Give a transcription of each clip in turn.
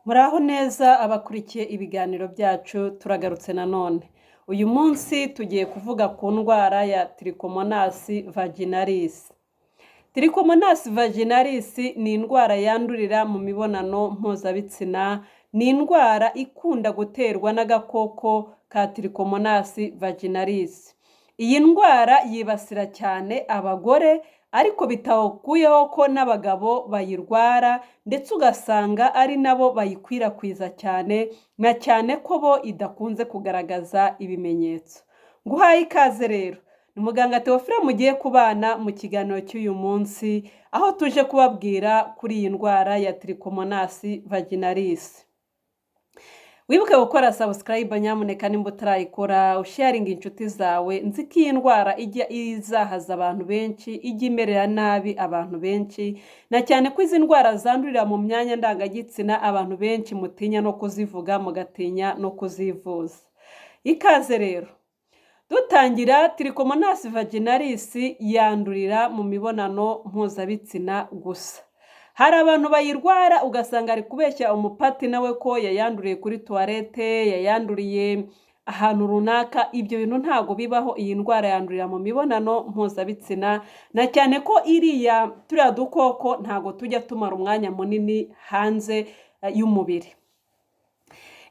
Muraho neza abakurikiye ibiganiro byacu, turagarutse nanone. Uyu munsi tugiye kuvuga ku ndwara ya Trichomonas vaginalis. Trichomonas vaginalis ni indwara yandurira mu mibonano mpuzabitsina, ni indwara ikunda guterwa n'agakoko ka Trichomonas vaginalis. Iyi ndwara yibasira cyane abagore, ariko bitakuyeho ko n'abagabo bayirwara, ndetse ugasanga ari nabo bayikwirakwiza cyane, na cyane ko bo idakunze kugaragaza ibimenyetso. Nguhaye ikaze rero, ni muganga Theophile mugiye kubana mu kiganiro cy'uyu munsi, aho tuje kubabwira kuri iyi ndwara ya Trichomonas vaginalis. Wibuke gukora subscribe nyamuneka nimba utarayikora, usharinga inshuti zawe. Nzi ko iyi ndwara ijya izahaza abantu benshi, ijya imerera nabi abantu benshi, na cyane ko izi ndwara zandurira mu myanya ndangagitsina abantu benshi mutinya no kuzivuga, mugatinya no kuzivuza. Ikaze rero. Dutangira, Trichomonas vaginalis yandurira mu mibonano mpuzabitsina gusa. Hari abantu bayirwara ugasanga ari kubeshya umupartner we ko yayanduriye kuri toilette, yayanduriye ahantu runaka. Ibyo bintu ntabwo bibaho. Iyi ndwara yandurira mu mibonano mpuzabitsina, na cyane ko iriya turiya dukoko ntabwo tujya tumara umwanya munini hanze y'umubiri.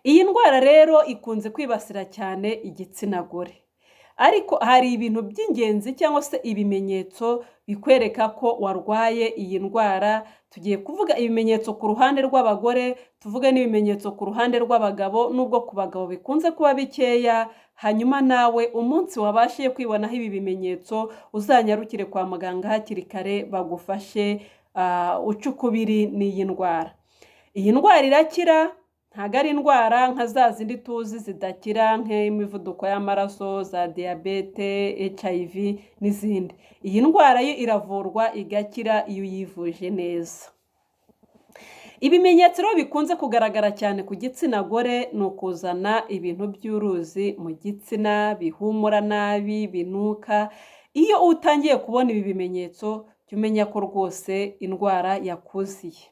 Iyi ndwara rero ikunze kwibasira cyane igitsina gore. Ariko hari ibintu by'ingenzi cyangwa se ibimenyetso bikwereka ko warwaye iyi ndwara. Tugiye kuvuga ibimenyetso ku ruhande rw'abagore, tuvuge n'ibimenyetso ku ruhande rw'abagabo, nubwo ku bagabo bikunze kuba bikeya. Hanyuma nawe umunsi wabashije kwibonaho ibi bimenyetso, uzanyarukire kwa muganga hakiri kare bagufashe uce ukubiri n'iyi ndwara. Iyi ndwara irakira, ntabwo ari indwara nka za zindi tuzi zidakira nk'imivuduko y'amaraso, za diyabete, HIV n'izindi. Iyi ndwara yo iravurwa igakira iyo uyivuje neza. Ibimenyetso rero bikunze kugaragara cyane ku gitsina gore ni ukuzana ibintu by'uruzi mu gitsina bihumura nabi, binuka. Iyo utangiye kubona ibi bimenyetso, jya umenya ko rwose indwara yakuziye.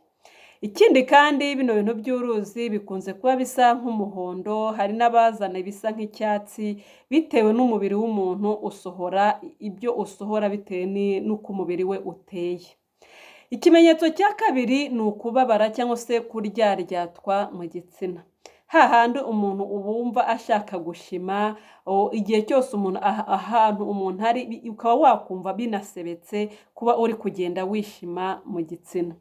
Ikindi kandi, bino bintu by'uruzi bikunze kuba bisa nk'umuhondo, hari n'abazana ibisa nk'icyatsi, bitewe n'umubiri w'umuntu usohora ibyo usohora bitewe n'uko umubiri we uteye. Ikimenyetso cya kabiri ni ukubabara cyangwa se kuryaryatwa mu gitsina. Hahandi umuntu wumva ashaka gushima, igihe cyose umuntu ahantu umuntu ari ukaba wakumva binasebetse kuba uri kugenda wishima mu gitsina.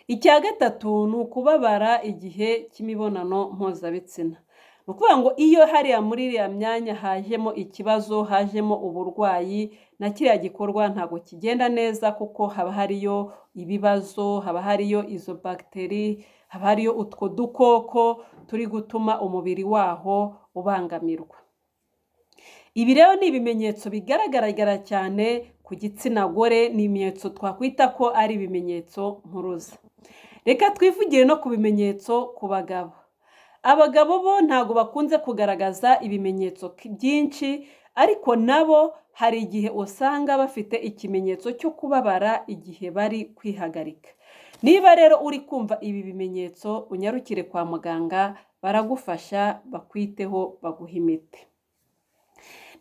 Icya gatatu ni ukubabara igihe cy'imibonano mpuzabitsina. Ni ukuvuga ngo iyo hariya muri iriya myanya hajemo ikibazo, hajemo uburwayi, na kiriya gikorwa ntabwo kigenda neza kuko haba hariyo ibibazo, haba hariyo izo bagiteri, haba hariyo utwo dukoko turi gutuma umubiri waho ubangamirwa. Ibi rero ni ibimenyetso bigaragara cyane ku gitsina gore, ni ibimenyetso twakwita ko ari ibimenyetso mpuruza. Reka twivugire no ku bimenyetso ku bagabo. Abagabo bo ntabwo bakunze kugaragaza ibimenyetso byinshi, ariko nabo hari igihe usanga bafite ikimenyetso cyo kubabara igihe bari kwihagarika. Niba rero uri kumva ibi bimenyetso, unyarukire kwa muganga baragufasha, bakwiteho, baguhe imiti.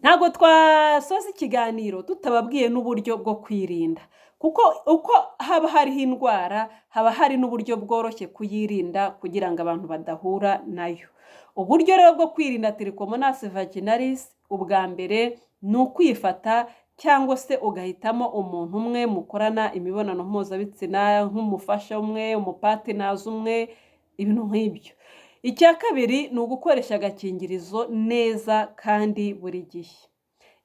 Ntabwo twasoza ikiganiro tutababwiye n'uburyo bwo kwirinda, kuko uko haba hariho indwara haba hari n'uburyo bworoshye kuyirinda kugira ngo abantu badahura nayo. Uburyo rero bwo kwirinda Trichomonas vaginalis, ubwa mbere ni ukwifata cyangwa se ugahitamo umuntu umwe mukorana imibonano mpuzabitsina, nk'umufasha umwe, umupartner umwe, ibintu nk'ibyo. Icya kabiri ni ugukoresha agakingirizo neza kandi buri gihe.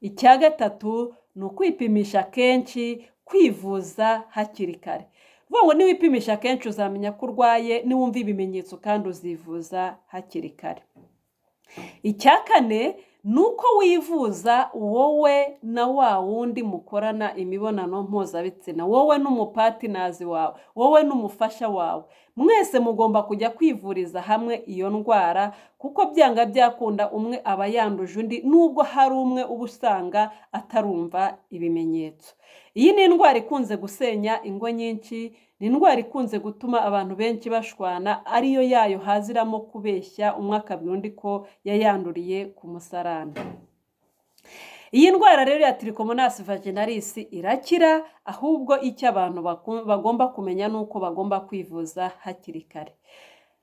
Icya gatatu ni ukwipimisha kenshi, kwivuza hakiri kare. Vuga ngo niwipimisha kenshi uzamenya ko urwaye, niwumva ibimenyetso kandi uzivuza hakiri kare. Icya kane ni uko wivuza wowe na wa wundi mukorana imibonano mpuzabitsina, wowe n'umupartner wawe, wowe n'umufasha wawe, mwese mugomba kujya kwivuriza hamwe iyo ndwara, kuko byanga byakunda umwe aba yanduje undi, nubwo hari umwe uba usanga atarumva ibimenyetso. Iyi ni indwara ikunze gusenya ingo nyinshi. Ni indwara ikunze gutuma abantu benshi bashwana, ariyo yayo haziramo kubeshya, umwe akabwira undi ko yayanduriye ku musarani. Iyi ndwara rero ya Trichomonas vaginalis irakira, ahubwo icyo abantu bagomba kumenya ni uko bagomba kwivuza hakiri kare.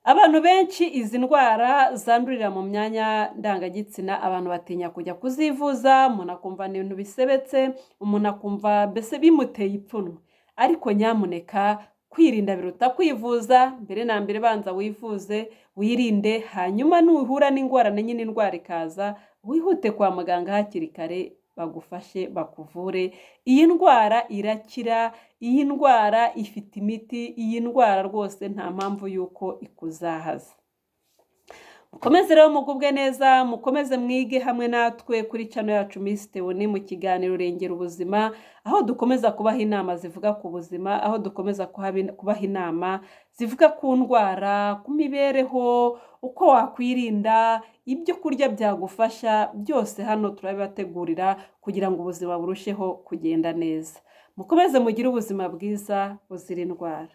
Abantu benshi izi ndwara zandurira mu myanya ndangagitsina, abantu batinya kujya kuzivuza, umuntu akumva ni ibintu bisebetse, umuntu akumva mbese bimuteye ipfunwe. Ariko nyamuneka, kwirinda biruta kwivuza. Mbere na mbere banza wivuze, wirinde, hanyuma nuhura n'ingorane nyine indwara ikaza, wihute kwa muganga hakiri kare, bagufashe, bakuvure. Iyi ndwara irakira, iyi ndwara ifite imiti, iyi ndwara rwose nta mpamvu y'uko ikuzahaza. Mukomeze rero mugubwe neza, mukomeze mwige hamwe natwe kuri channel yacu Miss Theoni mu kiganiro Rengera Ubuzima, aho dukomeza kubaha inama zivuga ku buzima, aho dukomeza kubaha inama zivuga ku ndwara, ku mibereho, uko wakwirinda, ibyo kurya byagufasha, byose hano turabibategurira kugira ngo ubuzima burusheho kugenda neza. Mukomeze mugire ubuzima bwiza buzira indwara.